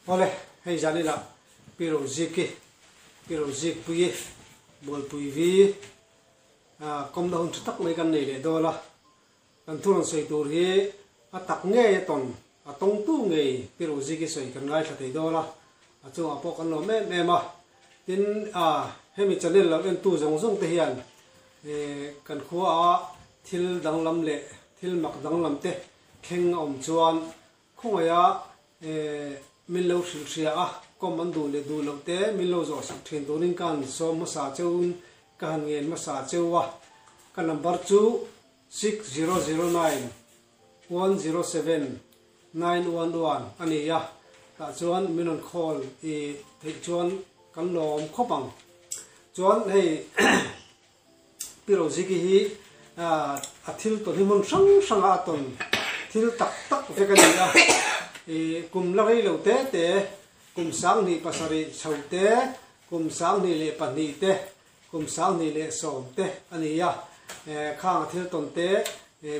Awle, hei zan ila Pi Roziki, Pi Rozikpuii, Bualpui vi kawmna hun tha tak mai kan nei leh dawn a. Kan thu rawn sawi tur hi a tak ngei a tawn, a tawngtu ngei Pi Roziki sawi kan ngaithla thei dawn a, a chungah pawh kan lawm em em a. Tin, hemi channel lo entu zawng zawng te hian kan khua a thil danglam leh thil mak danglam te thleng a awm chuan Khawngaiha min lo hrilh hria a, kawm an duh leh duh loh te min lo zawh sak thin turin ka han sawm hmasa cheuin ka han ngen hmasa cheu a. Ka number chu 6009107911 a ni a, tah chuan min rawn call i theih chuan kan lawm khawp ang. Chuan hei Pi Roziki hi a thil tawn hi hmun hrang hranga a tawn thil tak tak vek a ni a. Kum la rei lo te te, kum 27 chho te, kum 22 te, kum 21 te a ni a. Khang a thil tawn te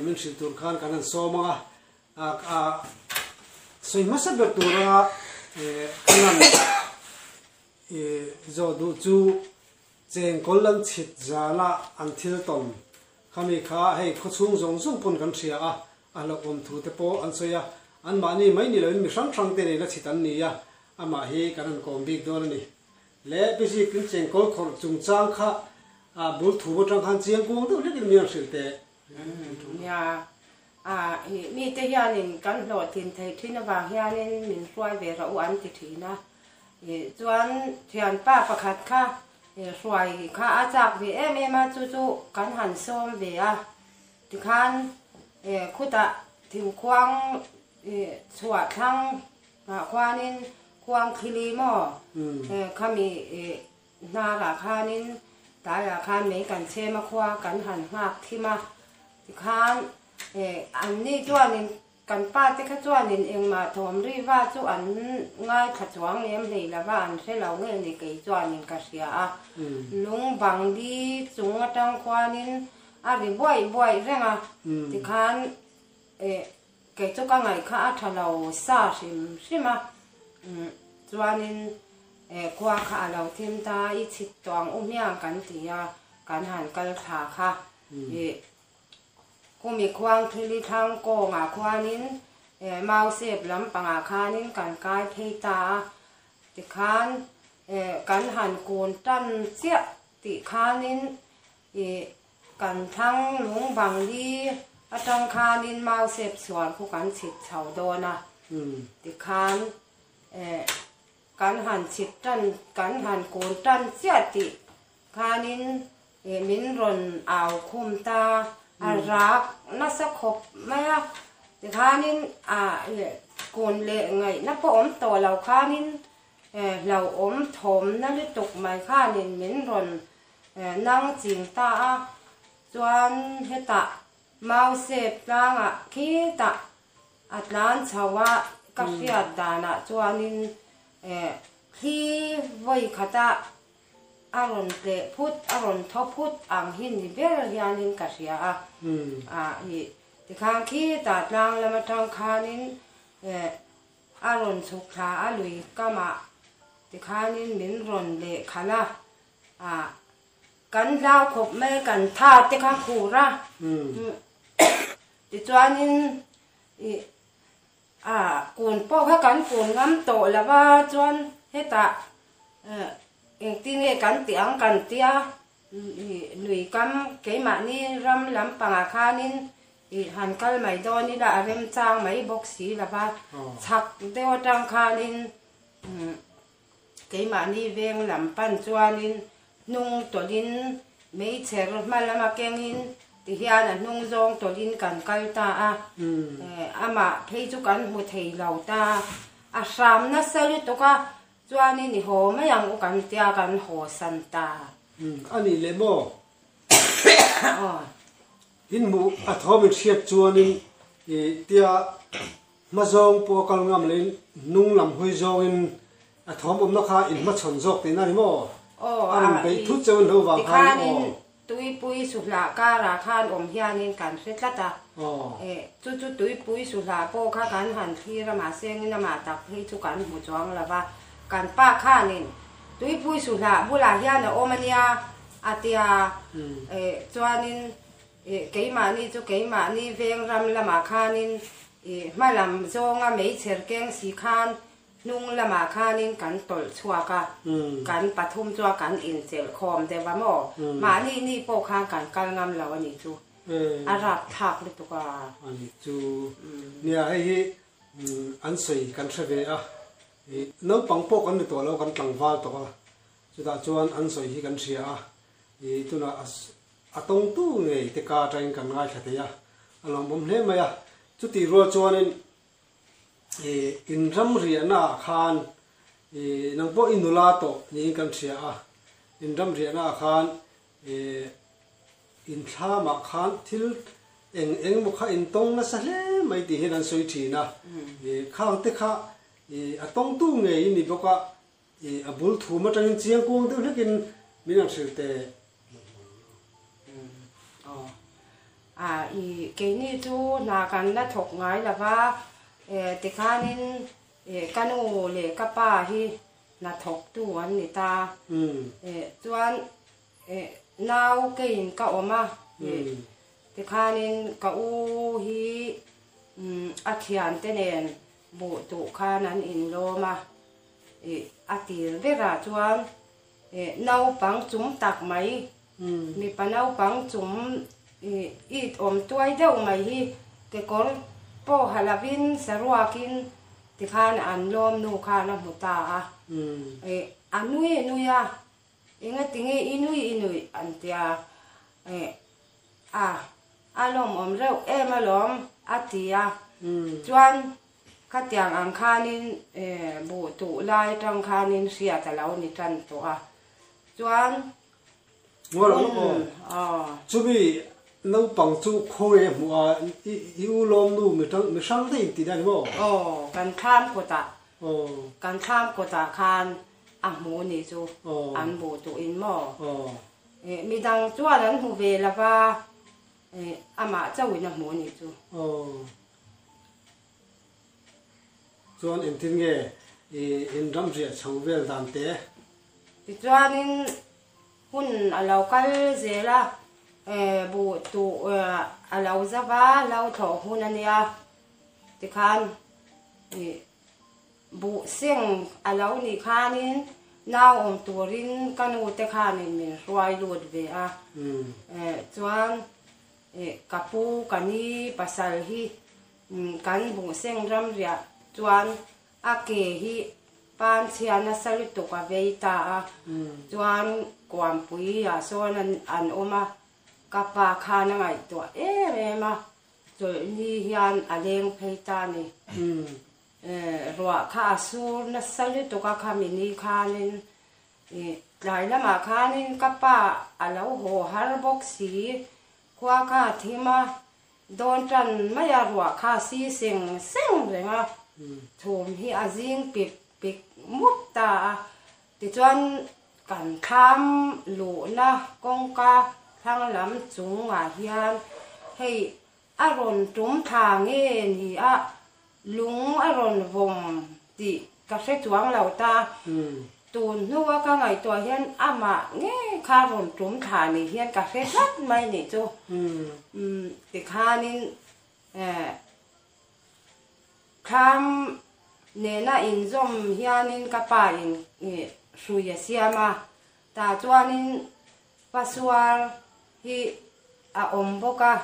min hrilh tur khan kan han sawm ang a. Sawi hmasa ber tura kan han zawh duh chu Chengkawl an chhit zana an thil tawn khami kha hei khawchhung zawng zawng pawn kan hria a, a hlauhawm thu te pawh an sawi a, anmahni mai ni loin mi hrang hrang te nena chhit an ni a, amah hi kan han kawm bik dawn a ni. Le Pi Zik, chengkawl khawrh chungchang kha bul thu atang khan chiang kuang deuh hlekin mi an hrilh teh. Nia, mite hianin kan hlawhtlin thei thin avang hianin min hruai ve rawh u an ti thin a, Chuan thianpa pakhat kha hruai kha a chak ve em em a, chu chu kan han sawm ve a. Tikhan khutah thingkhuang chhuah thlang ah khuanin khuang thili maw khami hnarah khanin tlaiah khan mei kan chhem a khua kan han nghak thim a. Tikhan anni chuanin Kan pa te kha chuanin engmah thawm ri va chu an ngaithla chuang lem hlei lo va, an hre lo nge ni kei chuanin ka hria a. Lung bang li chung atang khuanin a ri buaih buaih reng a, tikhan kei chu ka ngaih kha a tha lo sa hrim hrim a, chuanin khua kha a lo thim ta, i chhit tawh ang u hmiang kan ti a, kan han kal thla kha. Kumi khuang thili thlang kawngah khuanin Mausep lampangah khanin kan kai phei ta a, tikhan kan han kun tan chiah tih khanin kan thlang lung bang li atang khanin Mausep chhuar khu kan chhit chho dawn a, tikhan kan han chhit tan kan han kun tan chiah tih khanin Min rawn au khum ta, a rak nasa khawp mai a, tikhanin a kun leh ngaihna pawh awm tawh lo khanin hlauhawm thawmna lutuk mai khanin min rawn nang ching ta a, chuan hetah Mausep tlangah khitah a tlan chho a, ka hriat danah chuanin thli vawi khata A rawn tleh phut, a rawn thaw phut ang hi ni ber hianin ka hria a. Ah ih, tikhan khitah tlang lam atang khanin eh a rawn chhuk thla a lui kamah tikhanin min rawn leh khalh a. Ah, kan hlau khawp mai, kan tha te kha khur a. Tichuanin ih A kun pawh kha kan kun ngam tawh lo va, chuan hetah engtin nge kan tih ang kan tia, lui kam keimahni ram lampangah khanin ih han kal mai dawn ila a remchang mai bawk si lo va, chhak deuh atang khanin Keimahni veng lam pan chuanin hnung tawlhin meichher hma lama kengin tihian a hnung zawng tawlhin kan kal ta a, amah phei chu kan hmu thei lo ta. A hram nasa lutuk a, chuanin i haw mai ang u kan tia kan haw san ta. A nih leh maw? In hmuh a thawm in hriat chuanin i tia Hma zawng pawh a kal ngam leh in hnung lam hawi zawngin a thawm awmna kha in hmachhawn zawk tihna a ni maw? Aw, A rawn beih thut cheu in lo vang khan aw. Tikhanin Tuipui Suhlah karah khan awm hianin kan hre tlat a. Chu chu tuipui suhlah pawh kha kan han thlir a, mahse engin amah tak phei chu kan hmu chuang lo va. Kan pa khanin tuipui suhlah bulah hian a awm a nia a tia. Chuanin keimahni chu keimahni veng ram lamah khanin hma lam zawnga meichher keng si khan Hnung lamah khanin kan tawlh chhuak a, kan pathum chuan kan inchelh khawm deuh a maw? Mahni ni pawh khan kan kal ngam lo a nih chu, a rapthlak lutuk a. A nih chu. Nia, hei hi an sawi kan hre ve a, naupang pawh kan ni tawh lo, kan tlangval tawh a, chutah chuan an sawi hi kan hria a, tunah a tawngtu ngei te ka atangin kan ngaithla thei a, a lawmawm hle mai a, chutih rual chuanin In ram riahna ah khan nang pawh i nula tawh niin kan hria a, in ram riahna ah khan in thlam ah khan thil eng eng emaw kha in tawng nasa hle mai tih hian an sawi thin a, khang te kha a tawngtu ngei i ni bawk a, a bul thum atangin chiang kuang deuh hlekin min han hrilh teh. A i keini chu hna kan la thawk ngai lo va, tikhanin ka nu leh ka pa hi hna thawktu an ni ta. Chuan nau keiin ka awm a, tikhanin ka u hi a thiante nen buh tuh khan an inlawm a, a tir berah chuan Naupang chung tak mai, mipa naupang chung it awm tuai deuh mai hi kekawr pawh ha lovin saruakin tikhan an lawm nu khan a hmu ta a. A nui nui a, engatinge i nui i nuih an tia. A, a lawmawm reuh em alawm a ti a. Chuan Khatiang ang khanin buh tuh lai atang khanin hriat a lo ni tan tawh a, chuan hun aw. Chumi naupang chu khawi a hmuh a, i u lawmnu mi hrang daih in tih na ni maw? Aw, kan thlam kawtah, kan thlam kawtah khan a hmu ni chu an buh tuh in maw? Midang chuan an hmu ve lo va, amah chauhin a hmu ni chu. Aw. Chuan engtin nge i inram riah chho vel dan te? Tichuanin hun a lo kal zel a, buh tuh a lo zau va, lo thlawh hun a nia. Tikhan buh seng a lo nih khanin nau awm turin ka nu te khanin min hruai lut ve a. Chuan Ka pu ka ni pasal hi kan buhseng ramriah chuan a ke hi pan chhia nasa lutuk a vei ta a, chuan kuampui ah sawn an awm a, ka pa khan a ngaihtuah em em a, chawlhni hian a leng phei ta a ni. Ruah kha a sur nasa lutuk a khami ni khanin Tlai lamah khanin ka pa a lo haw har bawk si, khua kha a thim a, dawn tan mai a ruah kha a si seng seng reng a, thum hi a zing pik pik mup ta a, tichuan kan thlam luhna kawngka thlang lam chungah hian hei a rawn tum thla nge ni a, Lung a rawn vawm tih ka hre chuang lo ta. Tun hnua ka ngaihtuah hian amah ngei kha rawn tum thla ni hian ka hre tlat mai nih chu. Tikhanin thlam nena inzawm hianin ka pa in hrui a siam a, tah chuanin Pasuar hi a awm bawk a.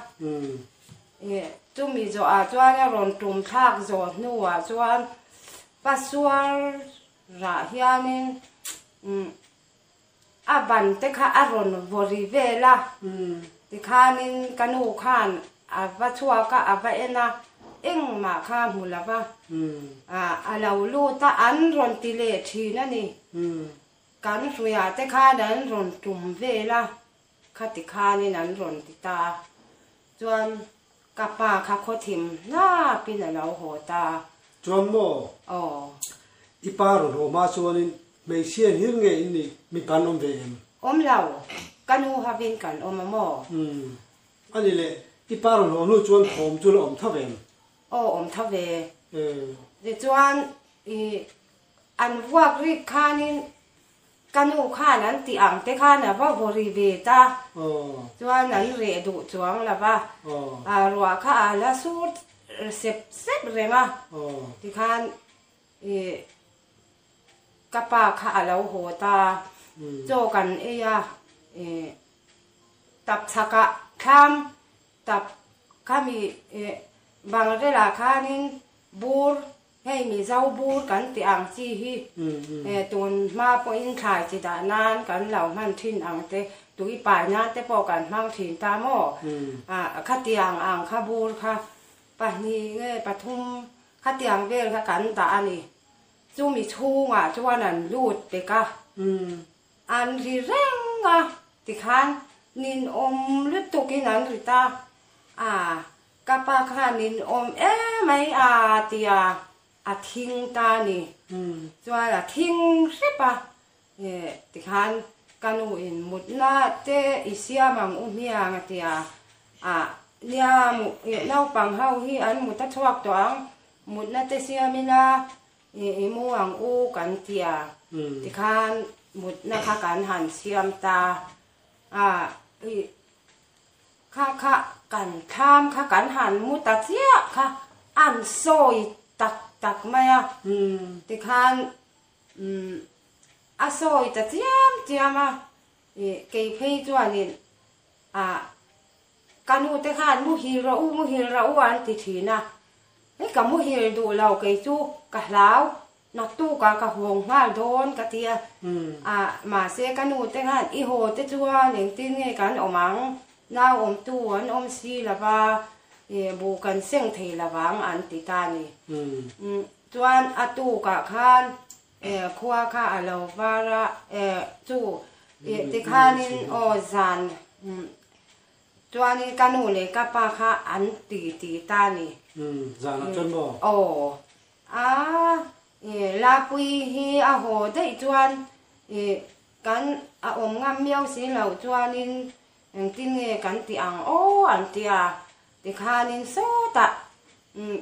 Chumi zawhah chuan a rawn tum thlak zawh hnuah chuan Pasuar rah hianin a ban te kha a rawn vaw ri vel a. Tikhanin ka nu khan a va chhuak a, a va en a, engmah kha a hmu lo va. A lo lut a, an rawn ti leh thin a ni. Kan hruiah te khan an rawn tum vel a, khati khanin an rawn ti ta a, chuan ka pa kha khawthim hnapin a lo haw ta a. Chuan maw? Aw. I pa rawn haw hma chuanin hmeichhia hlir nge in nih mipa an awm ve em? Awm lo, ka nu havin kan awm a maw? Umm. A ni le, I pa rawn haw hnu chuan thawm chu la awm tha ve em? Aw awm tha ve. Tichuan i an vuak rik khanin ka nu khan an tih ang te khan a va vaw ri ve ta. Chuan an reh duh chuang lo va, ruah kha a la sur sep sep reng a. Tikhan i ka pa kha a lo haw ta, chaw kan ei a, i tap chhakah thlam tap khami bangrelah khanin bur hei Mizo bur kan tih ang chi hi tun hma pawhin thlai chi dah nan kan lo hman thin ang te, tui pai nan te pawh kan hmang thin ta maw? Khatiang ang kha bur kha pahnih nge pathum khatiang vel kha kan dah a ni. Chumi chhungah chuan an lut pek a. An ri reng a, tikhan ninawm lutukin an ri ta a, ka pa khan ninawm emai a tia a thing ta a ni. Chuan a thing hrep a, tikhan ka nu in mutna te i siam ang u hmiang a tia a, nia naupang ho hi an mut a chhuak tawh ang, mutna te siam ila I mu ang u kan ti a, tikhan mutna kha kan han siam ta a, i kha kha kan thlam kha kan han mu ta chiah kha an sawi tak tak mai a, tikhan a sawi ta chiam chiam a, i kei phei chuanin a Ka nu te khan muhil rawh u, muhil rawh u an ti thin a. Hei ka muhil duh lo kei chu ka hlau, naktukah ka hawng nghal dawn ka ti a. Ah mahse ka nu te khan i haw te chuan engtin nge kan awm ang, nau awmtu an awm si lo va, buh kan seng thei lo vang an ti ta a ni. Chuan a tukah khan khua kha a lo var a, chu tikhanin aw zan Chuanin ka nu leh ka pa kha an ti ti ta a ni. Umm, zanah chuan maw? Aw. A, i Lapui hi a haw daih chuan i kan a awm ngam miau si loh chuanin engtin nge kan tih ang aw an ti a. Tikhanin sawtah umm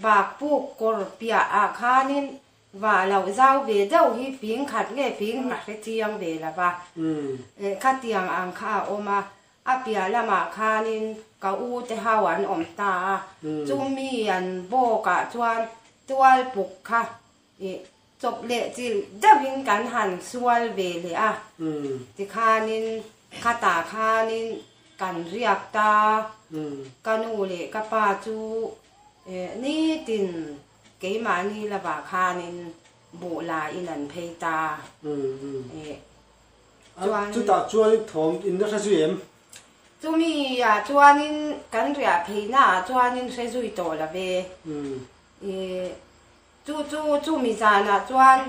Bak puk kawr piah ah khanin vah loh zau ve deuh hi ping khat nge ping a hre chiang ve lo va, khatiang ang kha a awm a, a piah lamah khanin ka u te ho an awm ta a, chumi an bawk ah chuan tual puk kha chawp leh chilh deuhin kan han sual ve leh a, tikhanin khatah khanin kan riak ta, ka nu leh ka pa chu nitin keimahni lamah khanin buh la in an phei ta. Chuan chutah chuanin thawm in la hre zui em? Chumi ah chuanin kan riah pheina ah chuanin hre zui tawh lo ve. Chu chu chumi zanah chuan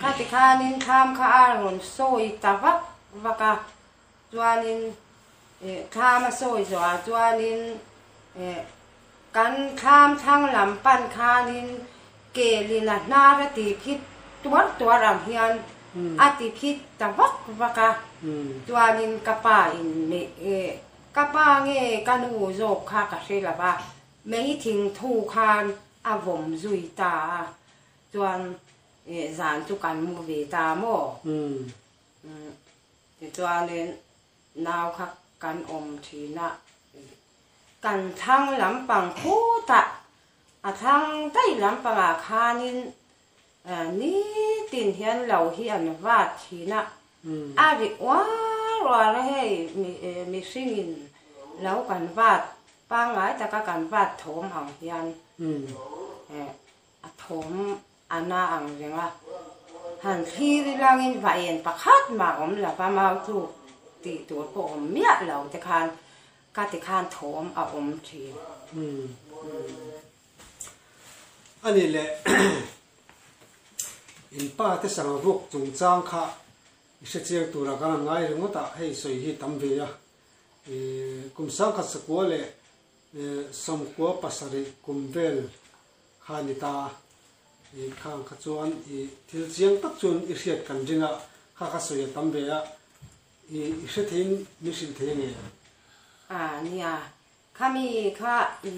khati khanin thlam kha a rawn sawi ta vak vak a, chuanin thlam a sawi zawhah chuanin kan thlam thlang lam pan khanin kelin a hnar a ti phit tuar tuar ang hian a ti phit ta vak vak a, chuanin ka pa in ka pa nge ka nu zawk kha ka hre lo va. Mei thingthu khan a vawm zui ta a, chuan zan chu kan mu ve ta maw? Tichuanin nau kha kan awm thin a, kan thlang lampang khutah, a thlang daih lampangah khanin nitin hian lo hi an vat thin a, a ri uar uar a hei mihringin lo kan vat Pangngai taka kan vat thawm ang hian a thawm a na ang reng a, han thlir ilangin vaen pakhat mah awm lo va, mau tluk tih tur pawh awm miah lo te khan ka ti khan thawm a awm thin. A nih leh in pa te sangha vuk chungchang kha i hrechiang tura kan han ngai ringawt a, hei sawi hi tam ve a. Kum sangkhat sakua leh sawmkua pasarih kum vel kha a ni ta a, i khang kha chuan i thil chiang tak chuan i hriat kan ring a, kha kha sawi a tam ve a, i hre theiin min hrilh thei a nge? A nia. Khami kha i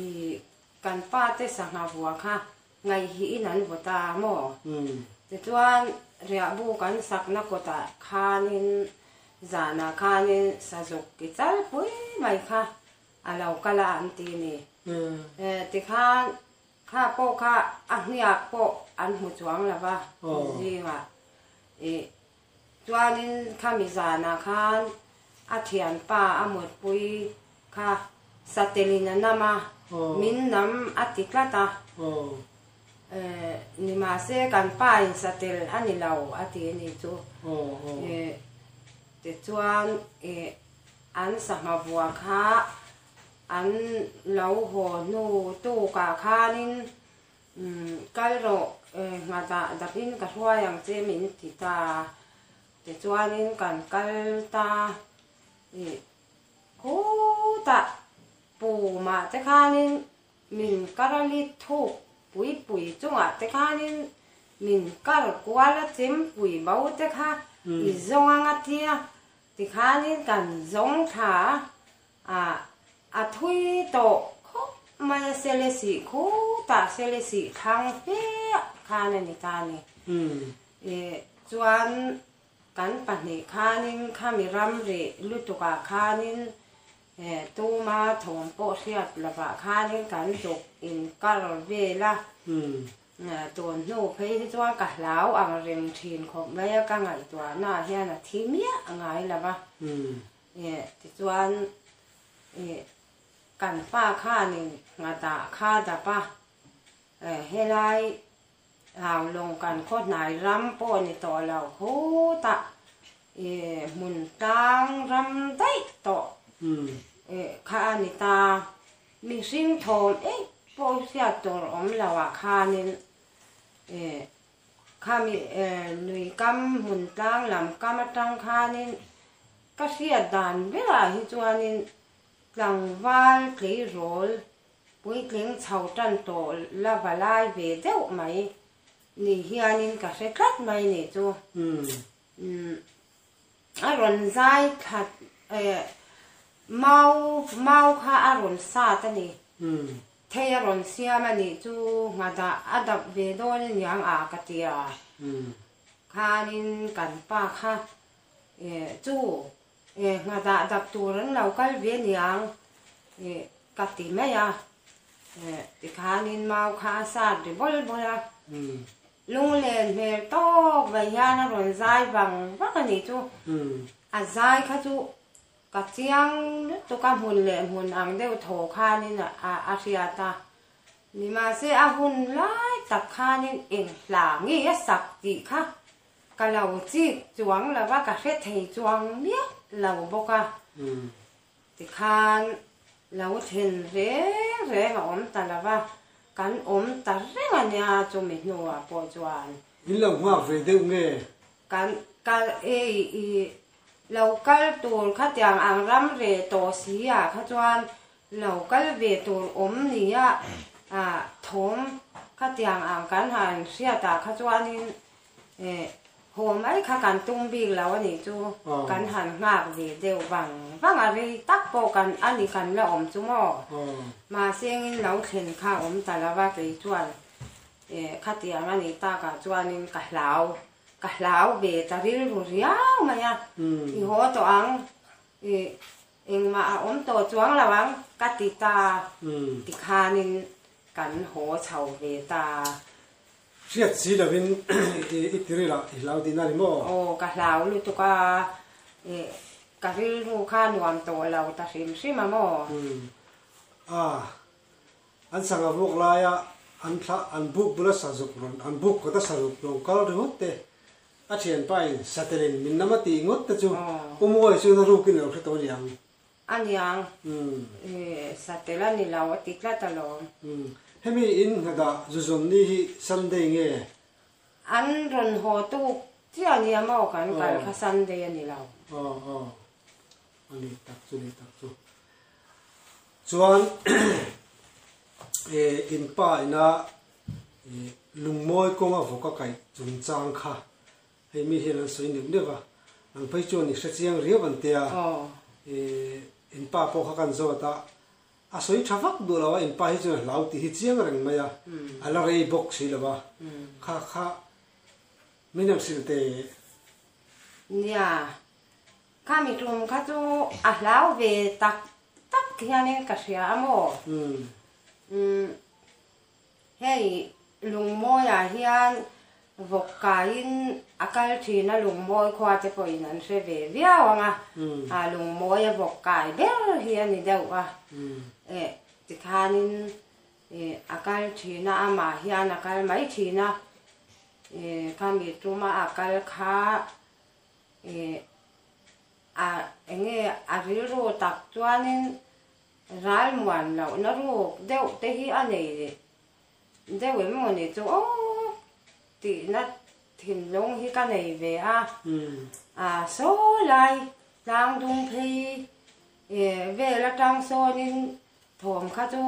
kan pa te sangha vua kha ngaihiin an vaw ta maw? Tichuan riahbu kan sakna kawtah khanin zanah khanin sazuk ki chal pui mai kha a lo kal a an ti ni. Tikhan kha pawh kha a hniak pawh an hmu chuang lo va zingah i Chuanin khami zanah khan a thianpa a mutpui kha satelin a nam a, min nam a ti tlat a. Nimahse kan pa in satel a ni lo a ti a nih chu. Tichuan an sangha vua kha an lo haw hnu tukah khanin Umm, kal rawh, nghatah dapin ka hruai ang che min ti ta. Tichuanin kan kal ta ih khutah pumah te khanin min karalit thuk pui pui chungah te khanin min kar kual a chempui bo te kha i zawng ang a tia. Tikhanin kan zawng thla a, A a thui tawh khawp mai a, sele sih khutah sele sih thlang fe khan a ni ta a ni. I chuan kan pahnih khanin khami ramri lutukah khanin tuma thawm pawh hriat lovah khanin kan zuk inkar vel a. Tun hnu phei hi chuan ka hlau ang reng thin khawp mai a, ka ngaihtuahnaah hian a thi miah ngai lo va. Tichuan kan pa khanin nghatah kha dap a, helai Haulawng kan khaw hnai ram pawh ni tawh lo khutah hmun tlang ram daih tawh kha a ni ta. Mihring thawm eih pawh hriat tur awm lo ah khanin Khami lui kam hmun tlang lam kam atang khanin ka hriat dan berah hi chuanin tlangval tleirawl puitling chho tan tawh la va lai ve deuh mai ni hianin ka hre tlat mai nih chu. A rawn zai thlat mau mau kha a rawn sat a ni. Thei a rawn siam a nih chu nghadah a dap ve dawn a niang a ka ti a. Khanin kan pa kha chu nghadah dap tur an lo kal ve niang ka ti mai a. Tikhanin mau kha a sat ri bawl bawl a. Lunglen hmel tawk mai hian a rawn zai vang vak a nih chu. A zai kha chu Ka chiang lutuk a hmun leh hmun ang deuh thaw khanin a hriat a, nimahse a hun lai tak khanin eng hla nge a sak tih kha ka lo chik chuang lo va, ka hre thei chuang miah lo bawk a. Tikhan lo thlen reng reng a awm ta lo va, kan awm ta reng a nia chumi hnuah pawh chuan. In lo nghak ve deuh nge? Kan kal ei i Lo kal tur khatiang ang ram reh tawh si ah kha chuan lo kal ve tur awm nia thawm khatiang ang kan han hriat ah kha chuanin haw mai kha kan tum bik lo a nih chu kan han nghak ve deuh vang vang a rei tak pawh kan a ni kan la awm chu maw mahse engin lo thlen kha awm ta lo va kei chuan khatiang a nih takah chuanin ka hlau. Ka hlau ve ta rilru riau mai a, i haw tawh ang, i engmah a awm tawh chuang lo ang ka ti ta, tikhanin kan haw chho ve ta. Hriat si lovin i ti ril a, i hlau tihna a ni maw? Aw, ka hlau lutuk a, i ka rilru kha nuam tawh lo ta hrim hrim a maw? A, An sangha vuak laia an thla an buk bula sazuk rawn an buk kawta sazuk rawn kal ringawt te, a thianpa in satelin min lam a tih ngawt te chu U Mawi chuan a rukin a lo hre tawh a niang. A niang, satel a ni lo a ti tlat alawm. Hemi in nghadah zu zawn ni hi Sunday nge? An rawn haw tuk chiah nia maw kan kal kha Sunday a ni lo. Aw aw. A ni tak chu ni tak chu. Chuan in pa ina lungmawi kawnga vawk a kaih chungchang kha hei mi hian an sawi neuh neuh va, ang phei chuan i hre chiang riau an tia. In pa pawh kha kan zawt a. A sawi tha vak duh lo a, in pa hi chuan a hlau tih hi chiang reng mai a, a la rei bawk si lo a, kha kha min han hrilh teh. Nia, khami tum kha chu a hlau ve tak tak hianin ka hria a maw? Umm. Hei Lungmawiah hian vawk kaiin a kal thin a, Lungmawi khua te pawhin an hre ve viau ang a, a Lungmawia vawk kai ber hi a ni deuh a, eh tikhanin eh a kal thin a, amah hian a kal mai thin a, eh khami tuma a kal kha eh a enge a rilru tak chuanin Ralmuan lohna ruk deuh te hi a nei deuh em maw ni chu aw tihna thinlung hi ka nei ve a. A saw lai tlang dung phei vel atang sawnin thawm kha chu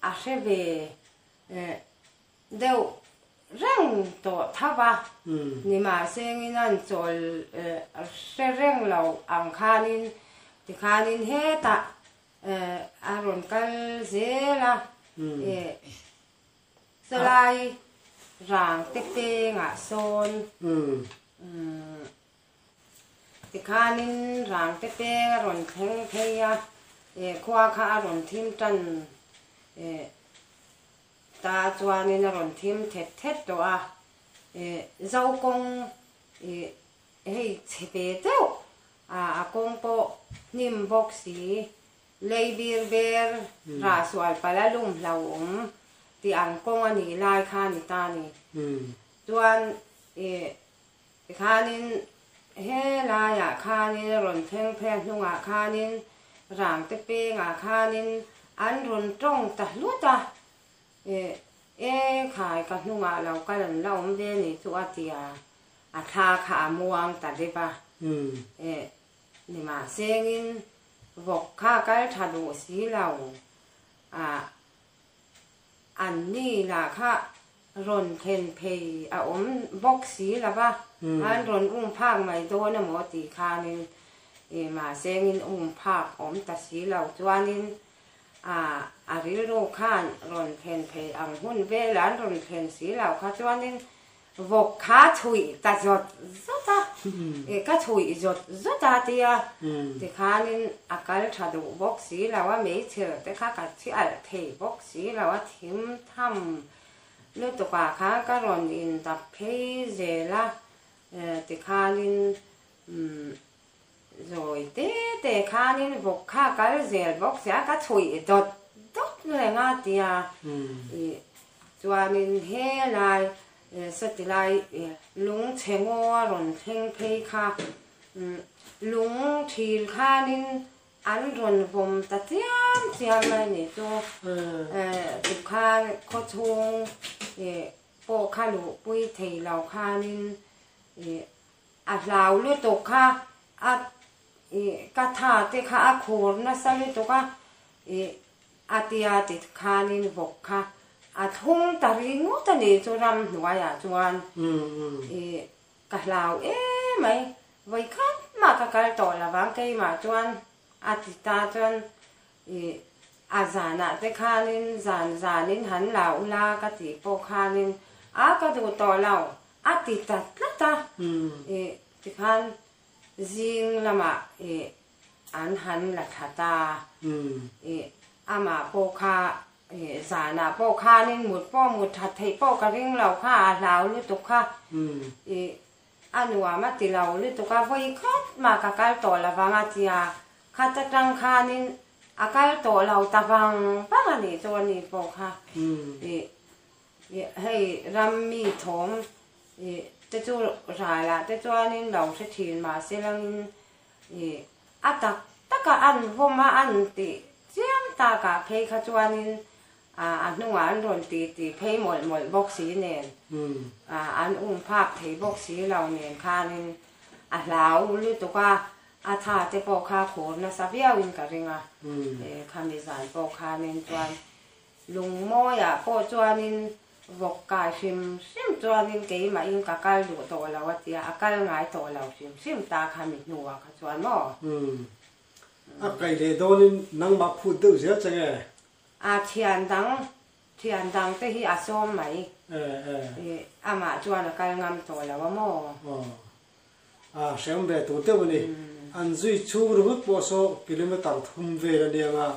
a hre ve deuh reng tawh tho va, nimahsengin an chawl hre reng lo ang khanin tikhanin hetah a rawn kal zel a, chulai rang te pengah sawn tikhanin rang te peng a rawn thleng phei a, khua kha a rawn thim tan. Ta chuanin a rawn thim thet thet tawh a, ih zo kawng ih hei chhe ve deuh a, a kawng pawh hnim bawk si, lei bir ber rah sual palh a lum hlauhawm tih ang kawng a nih lai kha a ni ta a ni. Chuan ih tikhanin he laiah khanin a rawn thleng phei a hnungah khanin Rangte pengah khanin an rawn tawng ta hlut a, Eh, e khai ka hnungah lo kal an la awm ve ni chu a ti a, a thla kha a muang ta deuh a. Eh, nimahsengin vawk kha kal tha duh si lo a, an ni lah kha rawn thlen phei a awm bawk si lo va, an rawn um phak mai dawn emaw tih khanin ih mahsengin um phak awm ta si lo chuanin a a rilru khan rawn thlen phei ang hun velah an rawn thlen si lo kha chuanin Vawk kha chhuih ta zawt zawt a, ih ka chhuih zawt zawt a tia tikhanin a kal tha duh bawk si lo a, meichher te kha ka thi alh thei bawk si lo a, thim tham lutukah khan ka rawn indap phei zel a, tikhanin umm zawi te te khanin vawk kha kal zel bawk si a, ka chhuih dawt dawt reng a tia ih Chuanin helai satilai lung chhe ngaw a rawn thleng phei kha lung thil khanin an rawn vawm ta chiam chiam mai ni chu tikhan khawchhung pawh kha luhpui thei lo khanin a hlau lutuk kha a ka tha te kha a khur nasa lutuk a A tia ti khanin vawk kha a thlung ta ringawt a ni chu ramhnuaiah chuan i ka hlau em mai, vawi khat mah ka kal tawh lo vang keimah chuan a ti ta chuan i a zanah te khanin zan zanin han la ula ka tih pawh khanin a ka duh tawh lo a ti ta tlat a, i tikhan zing lamah i An han la thla ta. I amah pawh kha i zanah pawh khanin mut pawh mut that theih pawh ka ring lo kha a hlau lutuk kha. I a nuam a ti lo lutuk a, vawi khat mah ka kal tawh lo vang a tia, khat atang khanin a kal tawh lo ta vang vang a nih chu a ni pawh kha. I hei ram mi thawm i te chu ralah te chuanin lo hre thin mahse langin I a tak taka an vawm a an tih chiam takah phei kha chuanin a hnungah an rawn ti ti phei mawlh mawlh bawk si nen an um phak thei bawk si lo nen khanin a hlau lutuk a, a tha te pawh kha khur nasa viauin ka ring a, khami zan pawh khanin chuan Lungmawiah pawh chuanin vawk kai hrim hrim chuanin keimahin ka kal duh tawh lo a tia, a kal ngai tawh lo hrim hrim ta kha mi hnuah kha chuan maw? Umm. A kai leh dawnin nangmah phut deuh zel che nge? A thian dang thian dang te hi a sawm mai. Amah chuan a kal ngam tawh lo a maw? Aw. A hrem ve tur deuh a ni. An zui chhung ringawt pawh saw kilometer thum vel a niang a.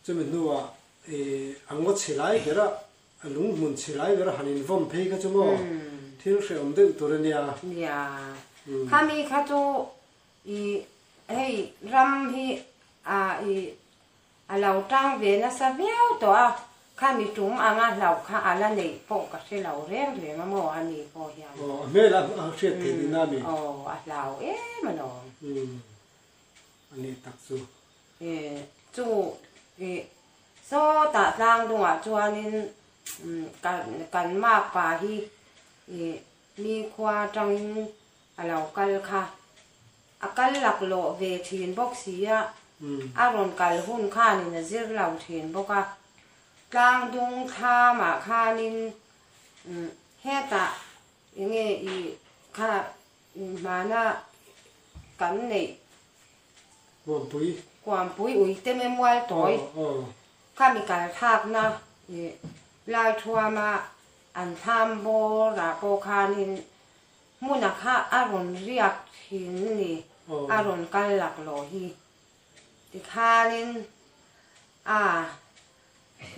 Chumi hnuah a ngaw chhe lai ber a, a lung hmun chhe lai ber a han invawm phei kha chu maw thil hrehawm deuh tur a nia. Nia. Khami kha chu i hei ram hi a i A lo tang ve nasa viau tawh a, khami tum anga hlauh kha a la neih pawh ka hre lo reng reng a maw a ni pawh hian. Aw, a hmel a hriat theih tihna a mi? Aw, a hlau em alawm. Umm, a nih tak chu. E, chu i sawtah tlang dungah chuanin kan kan makpa hi i mi khua atangin a lo kal kha. A kal laklawh ve thin bawk si a, a rawn kal hun khanin a zir lo thin bawk a. Tlangdung thlamah khanin hetah enge i kha hmana kan neih Kuampui. Kuampui uite me mual tawi khami kal thlakna i Laithuama an thlam bawrah pawh khanin Hmuna kha a rawn riak thin ni, a rawn kal laklawh hi. Tikhanin a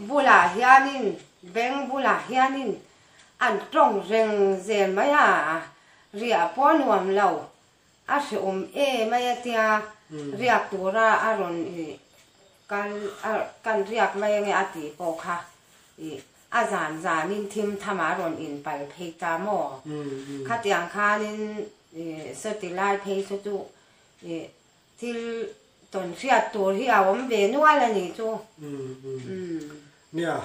bulah hianin, beng bulah hianin an tawng reng zel mai a, riah pawh a nuam lo, a hrehawm em mai a tia riak tura a rawn kal kan riak mai ange a tih pawh kha ih A zan zanin thim tham a rawn inpal phei ta maw? Khatiang khanin sawti lai phei chu chu thil tawn hriat tur hi a awm ve nual a nih chu. Nia,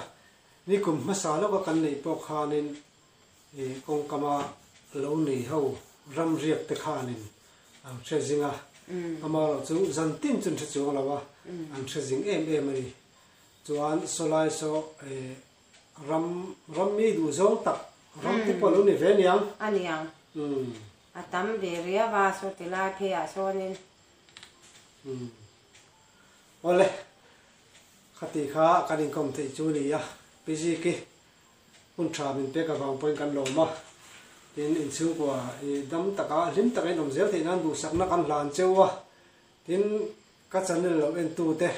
nikum hmasa lawka kan neih pawh khanin kawngkama lo nei ho ram riak te khanin an hre zing a, amaherawh chu zan tin chu an hre chuang lo a, an hre zing em em a ni. Chuan sawlai saw ram ram mi duh zawng tak ram te pawh lo ni ve aniang. Aniang. A tam ve riau a saw ti lai phei ah sawnin. Awle khati kha kan inkawm theih chu ni a Piziki hun tha min pek avang pawhin kan lawm a. Tin inchhungkua i dam taka hlim taka in awm zel theih nan duhsakna kan hlan cheu a. Tin ka channel lo en tu te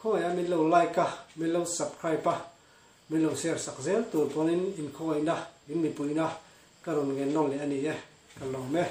Khawngaih a min lo like a, min lo subscribe a, min lo share sak zel tur pawhin in khawngaihna, in mipuina ka rawn ngen nawn leh a ni e, ka lawm e.